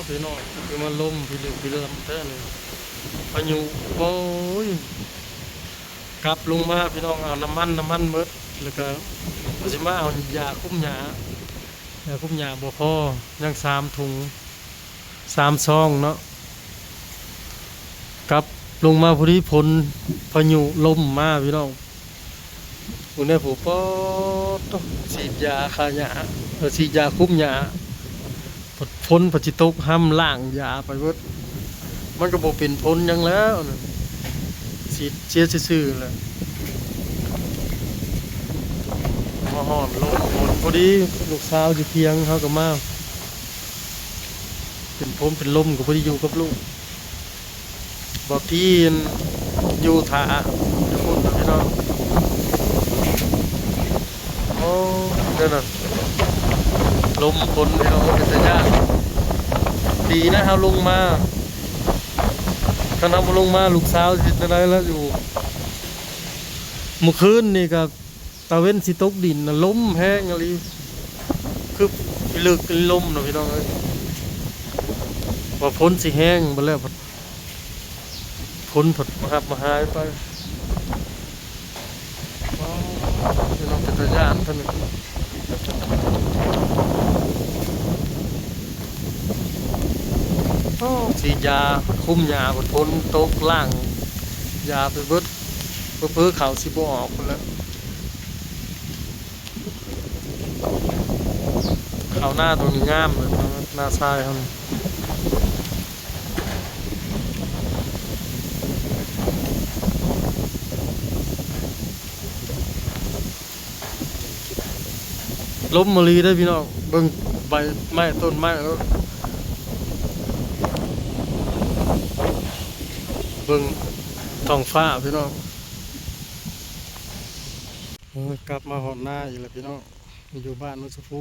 ພີ່ນ້ອງ ຄືມາລົມພິລຶກພິລຶກແທ້ນີ້ ພາຍຸ ໂອ້ຍ ກັບລົງມາພີ່ນ້ອງ ເອົານ້ຳມັນ ນ້ຳມັນໝົດ ແລ້ວກະວ່າຊິມາເອົາຢາຄຸມຫຍ້າ ຢາຄຸມຫຍ້າບໍ່ພໍ ຍັງສາມຖົງ ສາມຊອງເນາະ ກັບລົງມາພໍດີ ຝົນ ພາຍຸລົມມາພີ່ນ້ອງ. ຜູ້ໃດຜູ້ປອດ ສີດຢາຂ້າຫຍ້າ ເອີ ສີດຢາຄຸມຫຍ້າ ຝົນພັດຊິຕົກ ຫ້ຳລ້າງຫຍ້າໄປເບິດ ມັນກໍບໍ່ເປັນຜົນຫຍັງແລ້ວ ສີດເສຍຊື່ໆແຫຼະ ມາຮອດລົມຝົນພໍດີ ລູກສາວຢູ່ທຽງ ເຮົາກໍມາ ເປັນຜົນເປັນລົມ ກໍບໍ່ໄດ້ຢູ່ກັບລູກ ບາງທີຢູ່ຖ້າຢູ່ພຸ້ນນະພີ່ນ້ອງ ໂອ້ ເດີນະ ລົມຝົນພີ່ນ້ອງ ເປັນຕາຢ້ານ ດີນະເຮົາລົງມາ ຄັນເຮົາບໍ່ລົງມາ ລູກສາວຊິເຮັດແນວໃດລະຢູ່ ມື້ຄືນນີ້ກໍ ຕາເວັນຊິຕົກດິນນະ ລົມແຮງອີ່ຫຼີ ຄືພິລຶກອີ່ຫຼີ ລົມນະພີ່ນ້ອງເອີຍ ວ່າຝົນຊິແຮງ ບັດແລ້ວພັດ ຝົນພັດມາຮັບມາຫາຍໄປ ໂອ້ ພີ່ນ້ອງ ເປັນຕາຢ້ານເທົ່ານັ້ນ ໂອ້ ສີດຢາຄຸມຫຍ້າ ພັດຝົນຕົກລ້າງຫຍ້າໄປເບິດ ເຜີໆເຂົ້າຊິບໍ່ອອກພຸ້ນແຫຼະ. ເຂົ້ານາຕົງນີ້ງາມເລີຍ ນາຊາຍເຮົານີ້ ລົມອີ່ຫຼີເດີພີ່ນ້ອງ ເບິ່ງໃບໄມ້ຕົ້ນໄມ້ໂລດ ເບິ່ງທ້ອງຟ້າພີ່ນ້ອງ. ເອີ ກັບມາຮອດນາອີກແລ້ວພີ່ນ້ອງ ຢູ່ບ້ານໂນນຊະພູ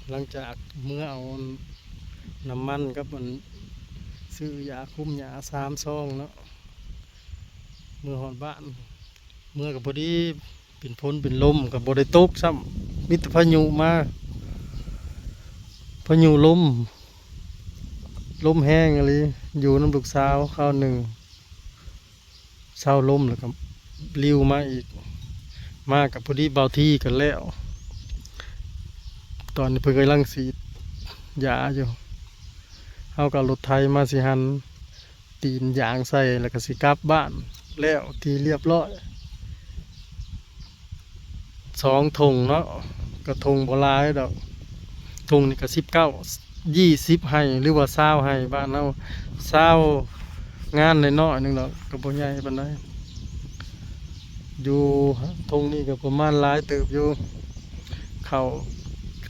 ຫຼັງຈາກເມືອເອົານ້ຳມັນກັບອັນ ຊື້ຢາຄຸມຫຍ້າສາມຊອງເນາະ ເມືອຮອດບ້ານ ເມືອກໍພໍດີເປັນຝົນເປັນລົມ ກໍບໍ່ໄດ້ຕົກຊ້ຳ ມີແຕ່ພາຍຸມາ ພາຍຸລົມ ລົມແຮງອີ່ຫຼີ ຢູ່ນຳລູກສາວຄາວໜຶ່ງ ເຊົາລົມແລ້ວກໍລິວມາອີກ ມາກໍພໍດີບ່າວທີກໍແລ້ວ ຕອນນີ້ເພິ່ນກຳລັງສີດຢາຢູ່ ເຮົາກໍເອົາລົດໄຖມາຊິຫັນຕີນຢາງໃສ່ ແລ້ວກໍຊິກັບບ້ານ ແລ້ວທີ່ລຽບຮ້ອຍ ສອງຖົງເນາະ ກະຖົງບໍ່ຫຼາຍດອກ ຖົງນີ້ກະສິບເກົ້າ ຍີ່ສິບໄຮ່ ຫຼືວ່າຊາວໄຮ່ບ້ານເຮົາ ຊາວງານນ້ອຍໆໜຶ່ງດອກ ກະບໍ່ໃຫຍ່ປານໃດ ຢູ່ຖົງນີ້ກະປະມານຫຼາຍເຕີບຢູ່ ເຂົ້າ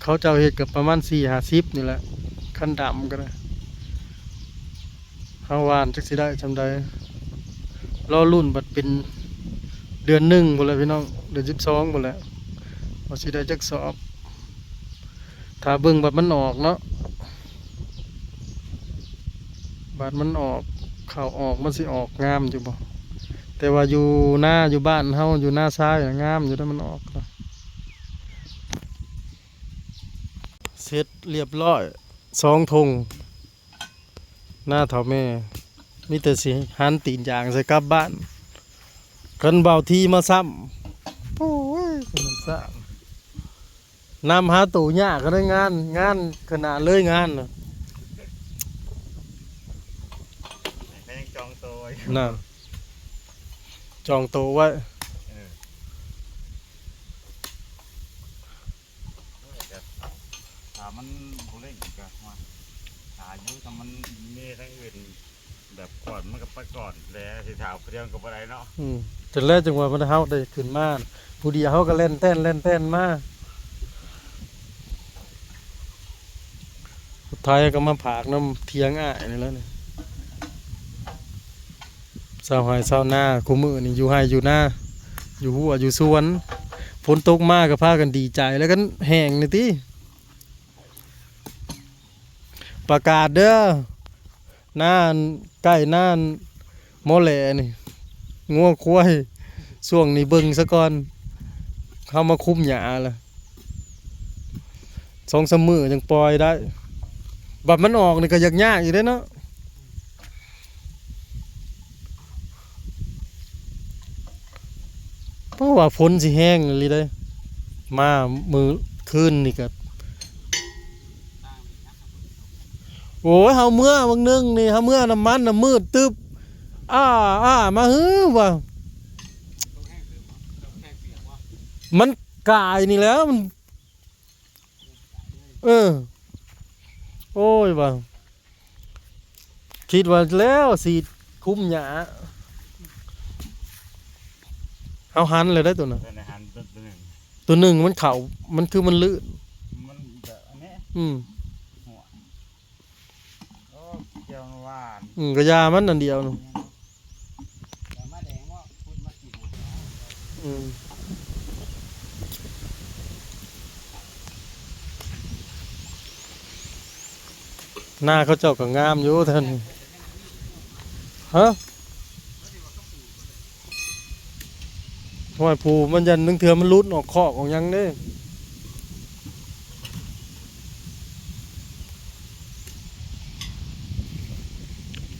ເຂົາເຈົ້າເຮັດກະປະມານສີ່ຫ້າສິບນີ້ແຫຼະ ຄັນດຳກະໄດ້. ເຮົາຫວ່ານຈັກຊິໄດ້ຊ່ຳໃດ ລໍລຸ້ນບັດເປັນເດືອນໜຶ່ງພຸ້ນແຫຼະພີ່ນ້ອງ ເດືອນສິບສອງພຸ້ນແຫຼະ ວ່າຊິໄດ້ຈັກສອບ ຖ້າເບິ່ງບັດມັນອອກເນາະ ບັດມັນອອກ ເຂົ້າອອກ ມັນຊິອອກງາມຢູ່ບໍ່ ແຕ່ວ່າຢູ່ນາ ຢູ່ບ້ານເຮົາ ຢູ່ນາຊາຍນະ ງາມຢູ່ເດ້ ມັນອອກ ເສັດລຽບຮ້ອຍ ສອງຖົງ ໜ້າເຖົ້າແມ່ ມີແຕ່ຊິຫັນຕີນຢາງໃສ່ກັບບ້ານ ຄັນບ່າວທີມາຊ້ຳ ໂອ້ຍ ມັນຊ້ຳ ນຳຫາໂຕຍາກເດ້ງານ ງານຂະໜາດເລີຍງານນະ ແມ່ນຈອງໂຕໄວ້ ນັ້ນ ຈອງໂຕໄວ້ ເອີ. ໂອ້ຍ ແບບຖ້າມັນບໍ່ເລັ່ງກໍວ່າ ຖ້າຢູ່ ຖ້າມັນມີທາງອື່ນ ແບບກ່ອນມັນກໍໄປກ່ອນແຫຼະ ຊິຖ້າຜູ້ດຽວກໍບໍ່ໄດ້ເນາະ ອືມ ຈັ່ງແລະ ຈັ່ງວ່າມັນ ເຮົາໄດ້ຂຶ້ນມາ ຜູ້ດຽວເຮົາກໍແລ່ນແຕ່ນ ແລ່ນແຕ່ນມາ ສຸດທ້າຍກໍມາພາກນຳຖຽງອ້າຍນີ້ແຫຼະນີ້ ຊາວໄຮ່ຊາວນາ ຄູ່ມື້ນີ້ຢູ່ໄຮ່ຢູ່ນາ ຢູ່ຮົ້ວຢູ່ສວນ ຝົນຕົກມາກໍພາກັນດີໃຈ ແລ້ວກັນແຫ້ງນີ້ຕິ ປະກາດເດີ ນາ ໃກ້ນາໝໍແຫຼນີ້ ງົວຄວາຍ ຊ່ວງນີ້ເບິ່ງສາກ່ອນ ເຮົາມາຄຸມຫຍ້າລະ ສອງສາມມື້ຈັ່ງປ່ອຍໄດ້. ບັດມັນອອກນີ້ກໍຍາກໆຢູ່ເດ້ເນາະ. ເພາະວ່າຝົນຊິແຮງອີ່ຫຼີເດ້. ມາມື້ຄືນນີ້ກໍ ໂອ້ຍ ເຮົາເມືອວັງໜຶ່ງນີ້ ເຮົາເມືອນ້ຳມັນນະ ມືດຕຶບ ອ້າ ອ້າ ມາ ຫື ວ່າ ມັນກາຍນີ້ແຫຼ້ວ ມັນ ເອີ ໂອ້ຍ ວ່າ ຄິດວ່າແລ້ວຊິຄຸມຫຍ້າ ເຮົາຫັນແລ້ວໄດ໋ໂຕນັ້ນ ເພິ່ນໃຫ້ຫັນໂຕ ໂຕໜຶ່ງ ໂຕໜຶ່ງມັນເຂົ້າ ມັນຄືມັນລື່ນ ມັນແບບອັນນີ້ ອືມ ໂອ້ ກ່ຽວຫວານ ອືມ ກະຢ່າມັນອັນດຽວນະ ອືມ ນາເຂົາເຈົ້າກໍງາມຢູ່ແຖວນີ້ ຮະ? ຫ້ວຍ ພູມັນຢ້ານລາງເທື່ອມັນຫຼຸດອອກຄອກອອກຫຍັງເດ້.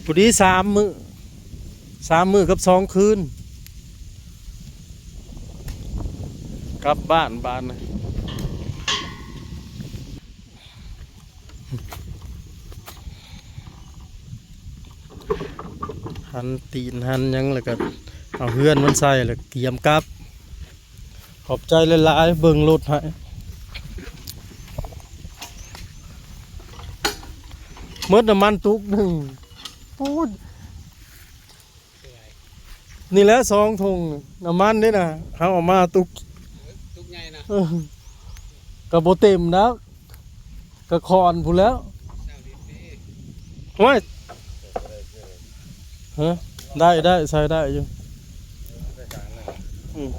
ພໍດີສາມມື້ ສາມມື້ກັບສອງຄືນ ກັບບ້ານບາດນີ້. ຫັນຕີນຫັນຫຍັງ ແລ້ວກໍເອົາເຮືອນມັນໃສ່ ແລ້ວກຽມກັບ. ຂອບໃຈຫຼາຍໆ ເບິ່ງລົດໃຫ້. ໝົດນ້ຳມັນຕຸກໜຶ່ງ ປູດ. ນີ້ແຫຼະສອງຖົງນ້ຳມັນເດ້ນະ ເຮົາເອົາມາຕຸກ ຕຸກໃຫຍ່ນະ ເອີ ກໍບໍ່ເຕັມດອກ ກໍຂ້ອນພຸ້ນແລ້ວ. ໂອ້ຍ ຮະ ໄດ້ ໄດ້ ໃສ່ໄດ້ຢູ່ ອືມ.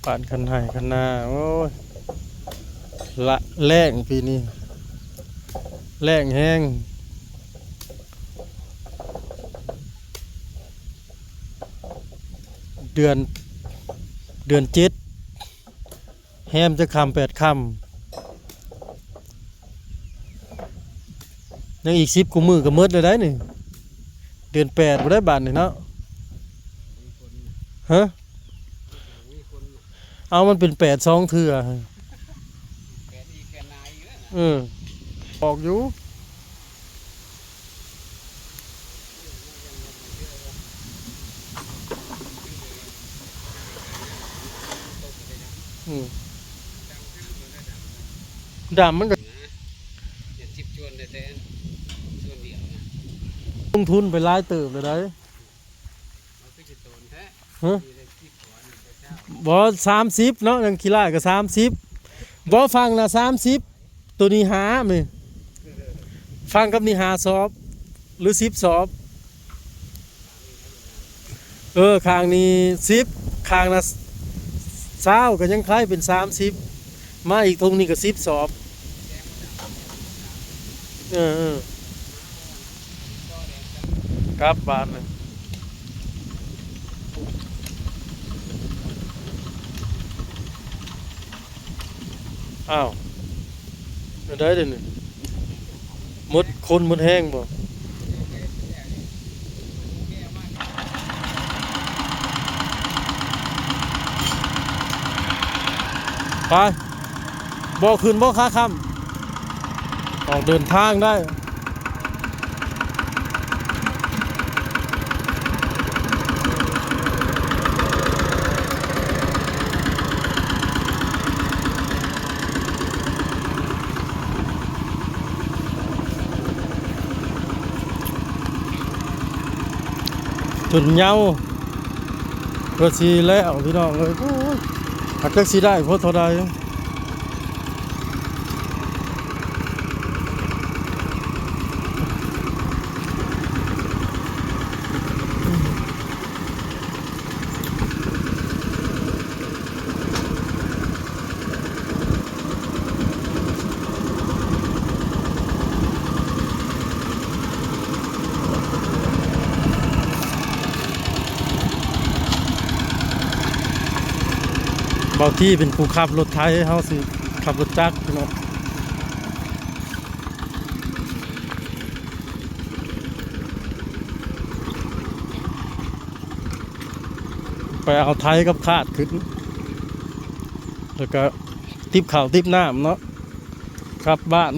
ປານຄັນໄຮ່ຄັນນາ ໂອ້ຍ ລະແລ້ງປີນີ້ ແລ້ງແຮງ. ເດືອນ ເດືອນເຈັດ ແຮມຈັກຄ່ຳ ແປດຄ່ຳ ຍັງອີກສິບກວ່າມື້ກໍໝົດແລ້ວໄດ໋ນີ້ ເດືອນແປດພຸ້ນໄດ໋ບາດນີ້ເນາະ ຮະ ເອົາ ມັນເປັນແປດສອງເທື່ອ ເອີ ອອກຢູ່. ອືມ ດຳມັນກໍ ຢ່າຊິບຈວນໄດ້ແຕ່ສ່ວນດຽວນະ ລົງທຶນໄປຫຼາຍເຕີບແລ້ວໃດ໋ ເອົາຄືຊິໂຕນແທ້ ຮະ ບໍ່ ສາມສິບເນາະ ຍັງຂີ້ລ້າຍກໍສາມສິບ ບໍ່ ຝັ່ງນະສາມສິບ ໂຕນີ້ຫ້າແມ່ນ ຝັ່ງກັບນີ້ຫ້າສອບ ຫຼື ສິບສອບ ເອີ ຂ້າງນີ້ສິບ ຂ້າງນະຊາວ ກໍຍັງຂາຍເປັນສາມສິບ ມາອີກຖົງນີ້ກໍສິບສອບ ເອີ ເອີ ກັບບາດນີ້ ອ້າວ ແນວໃດເດນີ້ ໝົດຄົນໝົດແຮງບໍ່? ໄປ ບໍ່ຂຶ້ນບໍ່ຂາຄ່ຳ ອອກເດີນທາງໄດ້. ຈົນເຍົາ ເພື່ອຊິແລ້ວພີ່ນ້ອງເອີຍ ໂອ້ຍ ຫາກຈັກຊິໄດ້ພໍເທົ່າໃດ. ເ ເອົາທີ່ເປັນຜູ້ຂັບລົດໄຖ ເຮົາຊິຂັບລົດຈັກພີ່ນ້ອງ. ໄປເອົາໄຖກັບຄາດຂຶ້ນ ແລ້ວກະຕິບເຂົ້າຕິບນ້ຳເນາະ ກັບບ້ານ.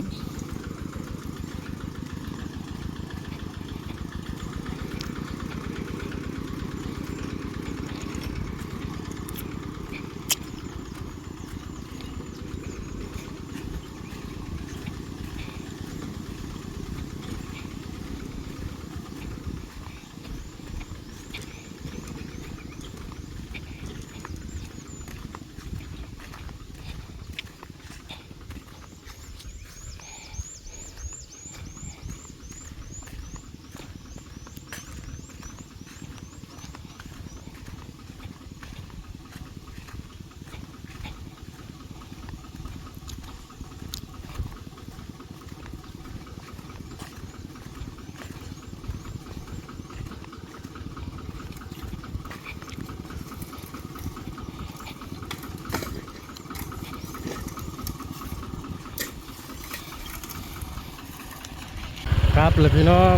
ກັບແລ້ວພີ່ນ້ອງ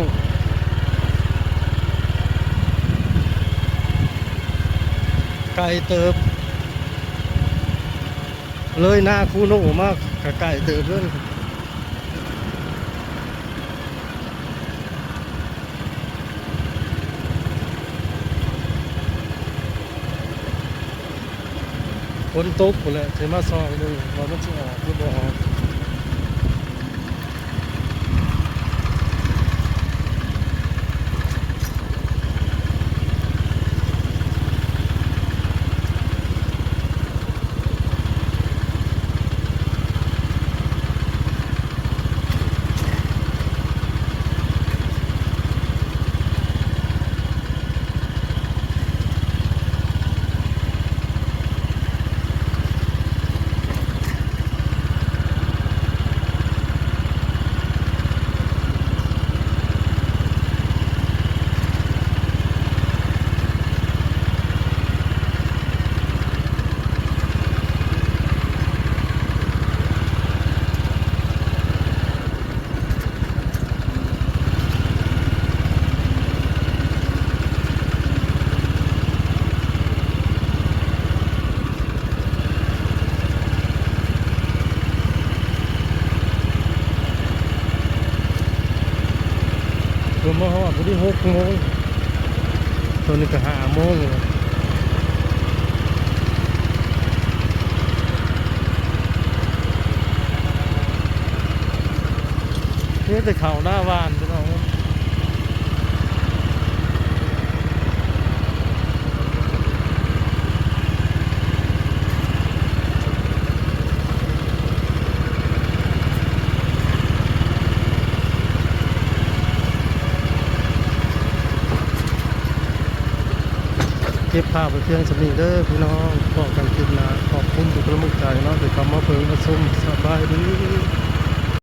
ໄກເຕີບ ເລີຍນາຄູໂນມາກະໄກເຕີບເລີຍ. ຝົນຕົກພຸ້ນແຫຼະ ຊິມາສ່ອງເບິ່ງວ່າມັນຊິອອກຫຼືບໍ່ອອກ. ເພິ່ນມາຮອດພໍດີຫົກໂມງ ຕອນນີ້ກໍຫ້າໂມງແລ້ວ. ມີແຕ່ເຂົ້ານາຫວ່ານພີ່ນ້ອງ. ເກັບພາບໄວ້ພຽງສ່ຳນີ້ເດີພີ່ນ້ອງ ພໍ້ກັນຄລິບໜ້າ. ຂອບຄຸນທຸກກຳລັງໃຈເນາະ ທີ່ເຂົ້າມາເບິ່ງມາຊົມ. ສະບາຍດີ.